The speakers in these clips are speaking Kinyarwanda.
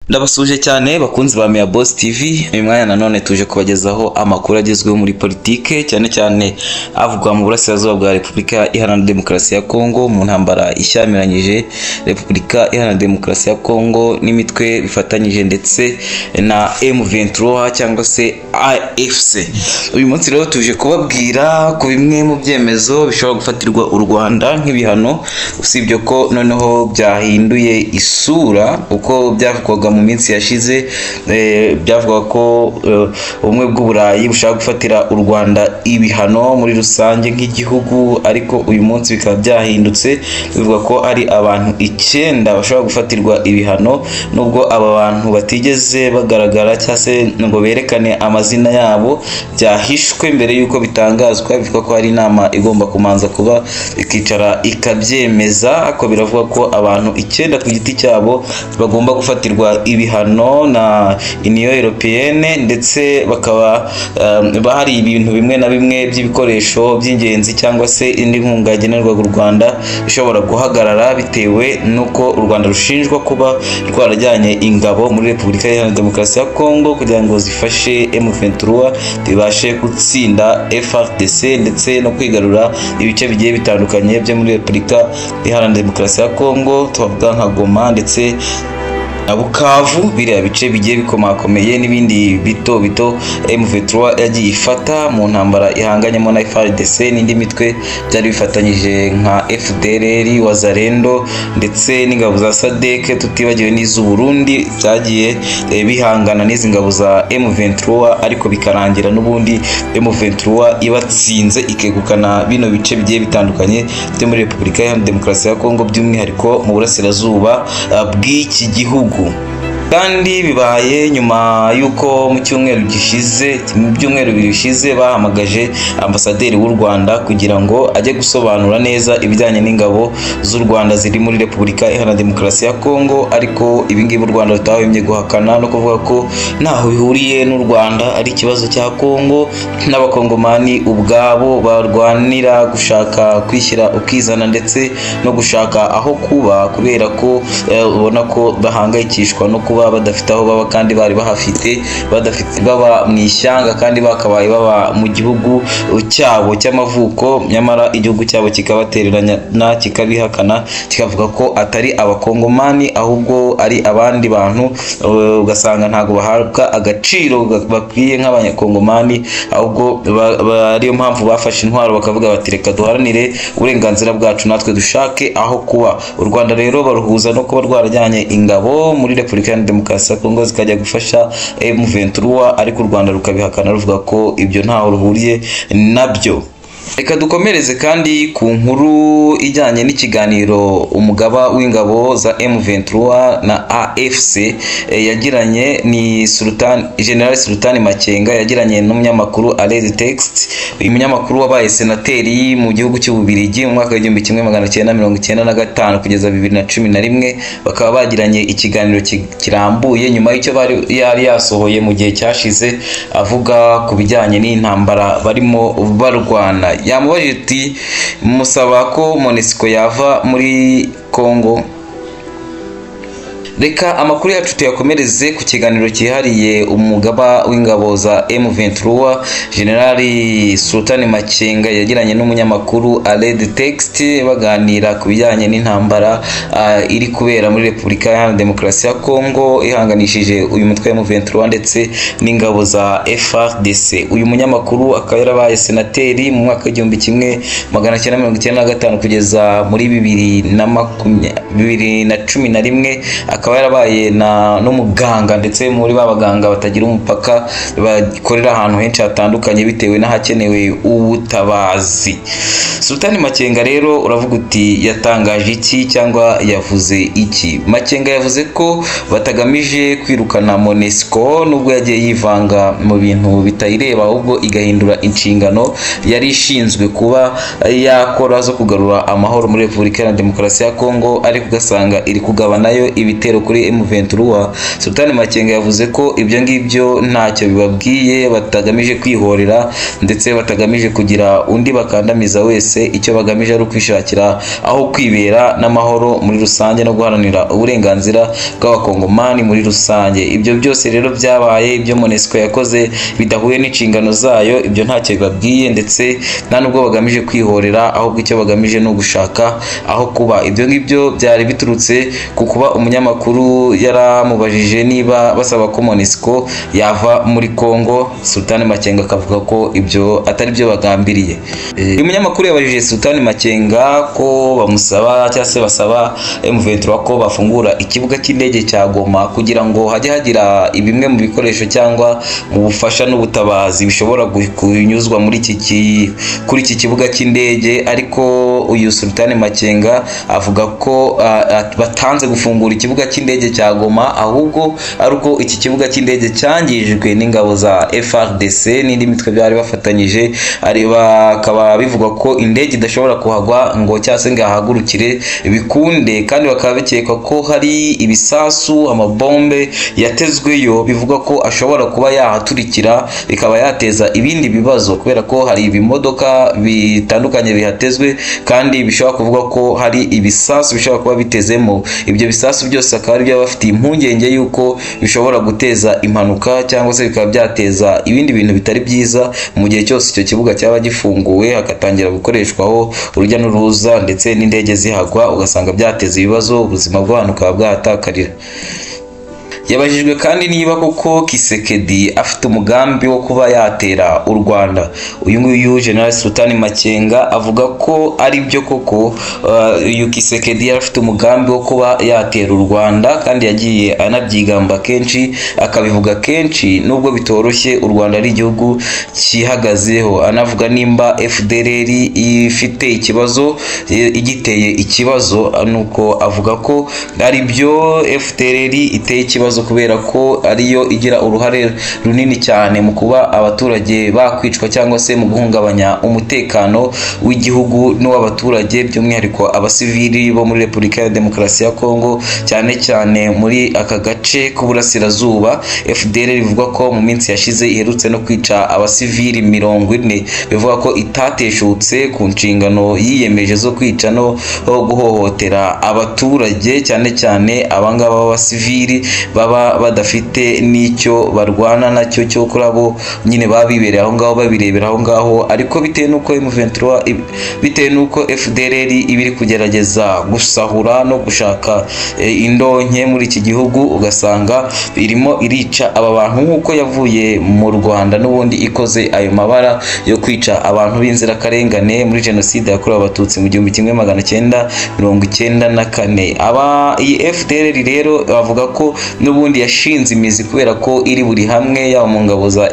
Ndabasuje cyane bakunzi ba Meya Boss TV. Uyu mwanya nanone tuje kubagezaho amakuru agezweho muri politike, cyane cyane avugwa mu burasirazuba bwa Repubulika Iharanira Demokarasi ya Kongo, mu ntambara ishyamiranyije Repubulika Iharanira Demokarasi ya Kongo n'imitwe bifatanyije ndetse na M23 cyangwa se AFC. Uyu munsi rero tuje kubabwira ku bimwe mu byemezo bishobora gufatirwa u Rwanda nk'ibihano, usibye ko noneho byahinduye isura uko byavugwaga mu minsi yashize. Byavuga ko ubumwe bw'Uburayi bushaka gufatira u Rwanda ibihano muri rusange nk'igihugu, ariko uyu munsi bikaba byahindutse, bivuga ko ari abantu 9 bashobora gufatirwa ibihano, nubwo aba bantu batigeze bagaragara cyangwa se ngo berekane amazina yabo, byahishwe mbere y'uko bitangazwa. Bivuga ko hari inama igomba kumanza kuba ikicara ikabyemeza, ariko biravuga ko abantu 9 ku giti cyabo bagomba gufatirwa ibihano na Union Européenne, ndetse bakaba bahari ibintu bimwe na bimwe by'ibikoresho by'ingenzi cyangwa se indi nkunga yagenerwaga u Rwanda ishobora guhagarara, bitewe n'uko u Rwanda rushinjwa kuba rwarajyanye ingabo muri Repubulika Iharanira Demokarasi ya Kongo kugira ngo zifashe M23 bibashe gutsinda FARDC ndetse no kwigarura ibice bigiye bitandukanye byo muri Repubulika Iharanira Demokarasi ya Kongo, twavuga nka Goma ndetse na Bukavu, biriya bice bigiye bikomakomeye n'ibindi bito bito M23 yagiye ifata mu ntambara ihanganyemo na FARDC n'indi mitwe byari bifatanyije nka FDLR, Wazalendo ndetse n'ingabo za SADC, tutibagiwe n'iz'u Burundi byagiye bihangana n'izi ngabo za M23, ariko bikarangira n'ubundi M23 ibatsinze ikegukana bino bice bigiye bitandukanye byo muri Repubulika Iharanira Demokarasi ya Kongo, by'umwihariko mu burasirazuba bw'iki gihugu. Kandi bibaye nyuma y'uko mu cyumweru gishize, mu byumweru bibiri bishize, bahamagaje ambasaderi w'u Rwanda kugira ngo ajye gusobanura neza ibijyanye n'ingabo z'u Rwanda ziri muri Repubulika Iharanira Demokarasi ya Kongo, ariko ibi ngibi u Rwanda rutahwemye guhakana no kuvuga ko ntaho bihuriye n'u Rwanda, ari ikibazo cya Kongo n'abakongomani ubwabo barwanira gushaka kwishyira ukizana ndetse no gushaka aho kuba, kubera ko ubona ko bahangayikishwa no kuba badafite aho baba kandi bari bahafite, badafite baba mu ishyanga kandi bakabaye baba mu gihugu cyabo cy'amavuko, nyamara igihugu cyabo kikabatererana kikabihakana kikavuga ko atari abakongomani ahubwo ari abandi bantu, ugasanga ntago bahabwa agaciro bakwiye nk'abanyakongomani, ahubwo ariyo mpamvu bafashe intwaro bakavuga bati reka duharanire uburenganzira bwacu natwe dushake aho kuba. U Rwanda rero baruhuza no kuba rwarajyanye ingabo muri Repubulika Demokarasi ya Kongo zikajya gufasha M23, ariko u Rwanda rukabihakana ruvuga ko ibyo ntaho ruhuriye nabyo. Reka dukomereze kandi ku nkuru ijyanye n'ikiganiro umugaba w'ingabo za M23 na AFC yagiranye ni Sultan General Sultan Makenga yagiranye n'umunyamakuru Aled Text. Uyu munyamakuru wabaye senateri mu gihugu cy'Ububiligi mu mwaka w'igihumbi kimwe magana cyenda mirongo icyenda na gatanu kugeza 2011, bakaba bagiranye ikiganiro kirambuye nyuma y'icyo yari yasohoye mu gihe cyashize avuga ku bijyanye n'intambara barimo barwana. Yamubajije ati musaba ko MONUSCO yava muri Kongo. Reka amakuru yacu tuyakomereze ku kiganiro cyihariye umugaba w'ingabo za M23 General Sultan Makenga yagiranye n'umunyamakuru Aled Text, baganira ku bijyanye n'intambara iri kubera muri Repubulika Iharanira Demokarasi ya Kongo ihanganishije uyu mutwe wa M23 ndetse n'ingabo za FARDC. Uyu munyamakuru akaba yarabaye senateri mu mwaka w'igihumbi kimwe magana cyenda mirongo icyenda na gatanu kugeza muri 2011, akaba yarabaye n'umuganga ndetse muri ba baganga batagira umupaka bakorera ahantu henshi hatandukanye bitewe n'ahakenewe ubutabazi. Sultan Makenga rero uravuga uti yatangaje iki cyangwa yavuze iki? Makenga yavuze ko batagamije kwirukana MONUSCO nubwo yagiye yivanga mu bintu bitayireba, ahubwo igahindura inshingano yari ishinzwe kuba yakora zo kugarura amahoro muri Repubulika Iharanira Demokarasi ya Kongo, ariko ugasanga iri kugabanayo ibitero ibitero kuri M23, Sultani Makenga yavuze ko ibyo ngibyo ntacyo bibabwiye, batagamije kwihorera ndetse batagamije kugira undi bakandamiza wese. Icyo bagamije ari ukwishakira aho kwibera n'amahoro muri rusange no guharanira uburenganzira bw'abakongomani muri rusange. Ibyo byose rero byabaye, ibyo MONUSCO yakoze bidahuye n'inshingano zayo, ibyo ntacyo bibabwiye ndetse nta nubwo bagamije kwihorera, ahubwo icyo bagamije ni ugushaka aho kuba. Ibyo ngibyo byari biturutse ku kuba umunyamakuru yaramubajije niba basaba ko MONUSCO yava muri Kongo, Sultani Makenga akavuga ko ibyo atari byo bagambiriye. Uyu munyamakuru yabajije Sultani Makenga ko bamusaba cyangwa se basaba M23 ko bafungura ikibuga cy'indege cya Goma kugira ngo hajye hagira bimwe mu bikoresho cyangwa mu bufasha n'ubutabazi bishobora kunyuzwa muri kuri iki kibuga cy'indege, ariko uyu Sultani Makenga avuga ko batanze gufungura ikibuga cy'indege cya Goma, ahubwo ari uko iki kibuga cy'indege cyangijwe n'ingabo za FARDC n'indi mitwe byari bafatanyije, ari bakaba bivugwa ko indege idashobora kuhagwa ngo cyangwa se ngo ihahagurukire bikunde, kandi bakaba bikekwa ko hari ibisasu, amabombe yatezweyo bivugwa ko ashobora kuba yahaturikira bikaba yateza ibindi bibazo, kubera ko hari ibimodoka bitandukanye bihatezwe kandi bishobora kuvuga ko hari ibisasu bishobora kuba bitezemo. Ibyo bisasu byose akaba ari byo bafitiye impungenge yuko bishobora guteza impanuka cyangwa se bikaba byateza ibindi bintu bitari byiza mu gihe cyose icyo kibuga cyaba gifunguwe hagatangira gukoreshwaho urujya n'uruza ndetse n'indege zihagwa, ugasanga byateza ibibazo, ubuzima bw'abantu bukaba bwahatakarira. Yabajijwe kandi niba koko Kisekedi afite umugambi wo kuba yatera u Rwanda. Uyu nguyu General Sultani Makenga avuga ko ari byo koko, uyu Kisekedi yari afite umugambi wo kuba yatera u Rwanda, kandi yagiye anabyigamba kenshi akabivuga kenshi, nubwo bitoroshye u Rwanda ari igihugu cyihagazeho. Anavuga nimba FDLR ifite ikibazo, igiteye ikibazo, nuko avuga ko ari byo FDLR iteye ikibazo kubera ko ariyo igira uruhare runini cyane mu kuba abaturage bakwicwa cyangwa se mu guhungabanya umutekano w'igihugu n'uw'abaturage, by'umwihariko abasivili bo muri Repubulika ya Demokarasi ya Kongo, cyane cyane muri aka gace k'uburasirazuba. FDLR ivuga ko mu minsi yashize iherutse no kwica abasivili 40, bivuga ko itateshutse ku nshingano yiyemeje zo kwica no guhohotera abaturage, cyane cyane abangaba b'abasivili baba badafite n'icyo barwana nacyo cyo kuri abo nyine babibereye aho ngaho, babirebera aho ngaho. Ariko bitewe n'uko M23, bitewe n'uko FDLR ibiri kugerageza gusahura no gushaka indonke muri iki gihugu, ugasanga irimo irica aba bantu nk'uko yavuye mu Rwanda n'ubundi ikoze ayo mabara yo kwica abantu b'inzirakarengane muri jenoside yakorewe abatutsi mu 1994. Aba iyi FDLR rero bavuga ko n'ubundi yashinze imizi kubera ko iri buri hamwe, yaba mu ngabo za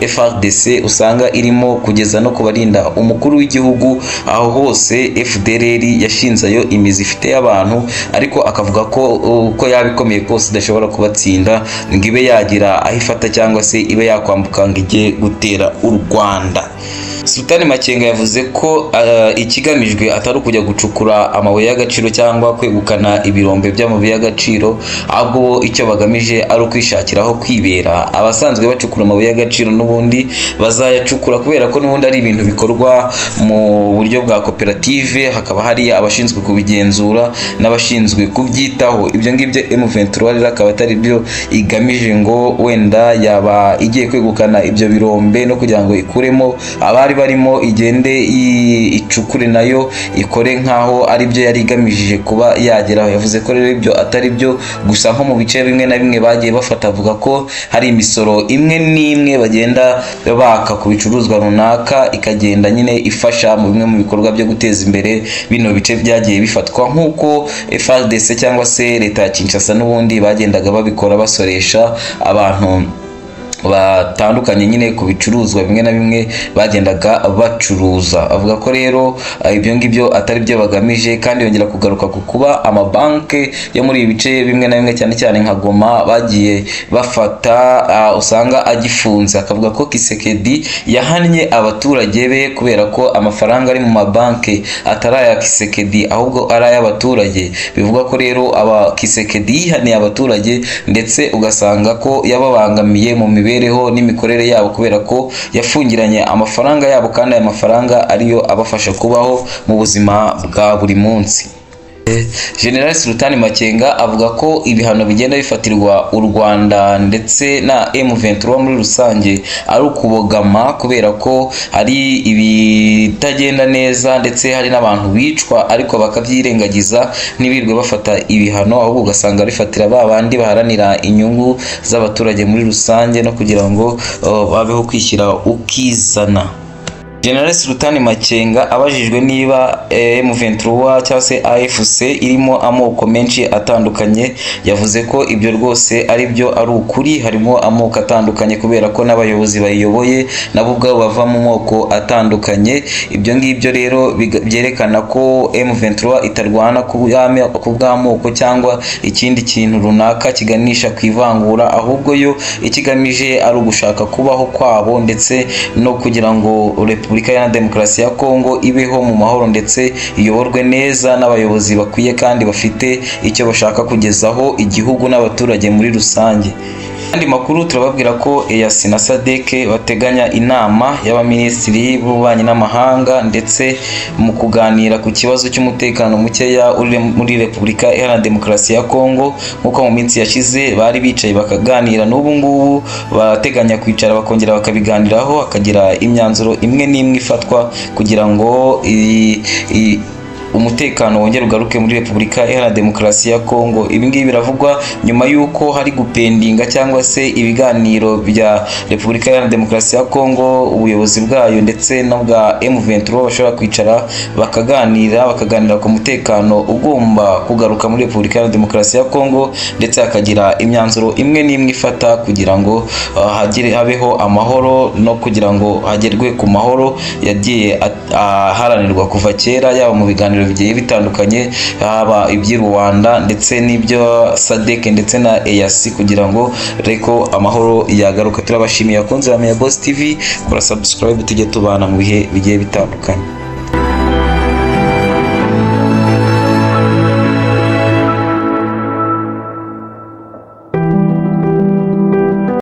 FARDC usanga irimo kugeza no kubarinda umukuru w'igihugu, aho hose FDLR yashinze ayo imizi ifite y'abantu, ariko akavuga ko uko yabikomeye kose idashobora kubatsinda ngo ibe yagira aho ifata cyangwa se ibe yakwambuka ngo ijye gutera u Rwanda. Sultani Makenga yavuze ko ikigamijwe atari ukujya gucukura amabuye y'agaciro cyangwa kwegukana ibirombe by'amabuye y'agaciro, ahubwo icyo bagamije ari ukwishakiraho kwibera. Abasanzwe bacukura amabuye y'agaciro n'ubundi bazayacukura kubera ko n'ubundi ari ibintu bikorwa mu buryo bwa koperative, hakaba hari abashinzwe kubigenzura n'abashinzwe kubyitaho. Ibyo ngibyo M23 rero akaba atari byo igamije, ngo wenda yaba igiye kwegukana ibyo birombe no kugira ngo ikuremo abari barimo igende icukure nayo ikore nkaho ari byo yari igamije kuba yageraho. Yavuze ko rero ibyo atari byo, gusa nko mu bice bimwe na bimwe bagiye bafata, avuga ko hari imisoro imwe n'imwe bagenda baka ku bicuruzwa runaka, ikagenda nyine ifasha mu bimwe mu bikorwa byo guteza imbere bino bice byagiye bifatwa, nk'uko FARDC cyangwa se leta ya Kinshasa n'ubundi bagendaga babikora basoresha abantu Batandukanye nyine ku bicuruzwa bimwe na bimwe bagendaga bacuruza. Avuga ko rero ibyo ngibyo atari byo bagamije, kandi yongera kugaruka ku kuba amabanki yo muri ibi bice bimwe na bimwe, cyane cyane nka Goma, bagiye bafata, usanga agifunze. Akavuga ko Tshisekedi yahannye abaturage be kubera ko amafaranga ari mu mabanki atari aya Tshisekedi ahubwo ari ay'abaturage. Bivuga ko rero aba Tshisekedi yihaniye abaturage, ndetse ugasanga ko yababangamiye mu mibereho n'imikorere yabo, kubera ko yafungiranye amafaranga yabo, kandi aya mafaranga ariyo abafasha kubaho mu buzima bwa buri munsi. General Sultani Makenga avuga ko ibihano bigenda bifatirwa u Rwanda ndetse na M23 muri rusange ari ukubogama, kubera ko hari ibitagenda neza ndetse hari n'abantu bicwa ariko bakabyirengagiza ntibirwe bafata ibihano, ahubwo ugasanga bifatira ba bandi baharanira inyungu z'abaturage muri rusange no kugira ngo babeho kwishyira ukizana. General Sultani Makenga abajijwe niba M23 cyangwa se AFC irimo amoko menshi atandukanye, yavuze ko ibyo rwose ari byo, ari ukuri, harimo amoko atandukanye kubera ko n'abayobozi bayiyoboye nabo ubwabo bava mu moko atandukanye. Ibyo ngibyo rero byerekana ko M23 itarwana ku bw'amoko cyangwa ikindi kintu runaka kiganisha ku ivangura, ahubwo yo ikigamije ari ugushaka kubaho kwabo ndetse no kugira ngo Repubulika ya Demokarasi ya Kongo ibeho mu mahoro ndetse iyoborwe neza n'abayobozi bakwiye kandi bafite icyo bashaka kugezaho igihugu n'abaturage muri rusange. Andi makuru turababwira ko EAC na SADC bateganya inama y'abaminisitiri b'ububanyi n'amahanga ndetse mu kuganira ku kibazo cy'umutekano mukeya uri muri Repubulika Iharanira Demokarasi ya Kongo. Nk'uko mu minsi yashize bari bicaye bakaganira, n'ubu ngubu bateganya kwicara bakongera bakabiganiraho, hakagira imyanzuro imwe n'imwe ifatwa kugira ngo umutekano wongere ugaruke muri Repubulika Iharanira Demokarasi ya Kongo. Ibi ngibi biravugwa nyuma y'uko hari gupendinga cyangwa se ibiganiro bya Repubulika Iharanira Demokarasi ya Kongo, ubuyobozi bwayo ndetse n'ubwa M23 bashobora kwicara bakaganira ku mutekano ugomba kugaruka muri Repubulika Iharanira Demokarasi ya Kongo, ndetse hakagira imyanzuro imwe n'imwe ifata kugira ngo habeho amahoro no kugira ngo hagerwe ku mahoro yagiye aharanirwa kuva kera, yaba mu biganiro bigiye bitandukanye, haba iby'i Rwanda ndetse n'ibyo SADC ndetse na EAC, kugira ngo reko amahoro yagaruka. Turabashimiye abakunzi ba Meya Boss TV, kora subscribe tujye tubana mu bihe bigiye bitandukanye.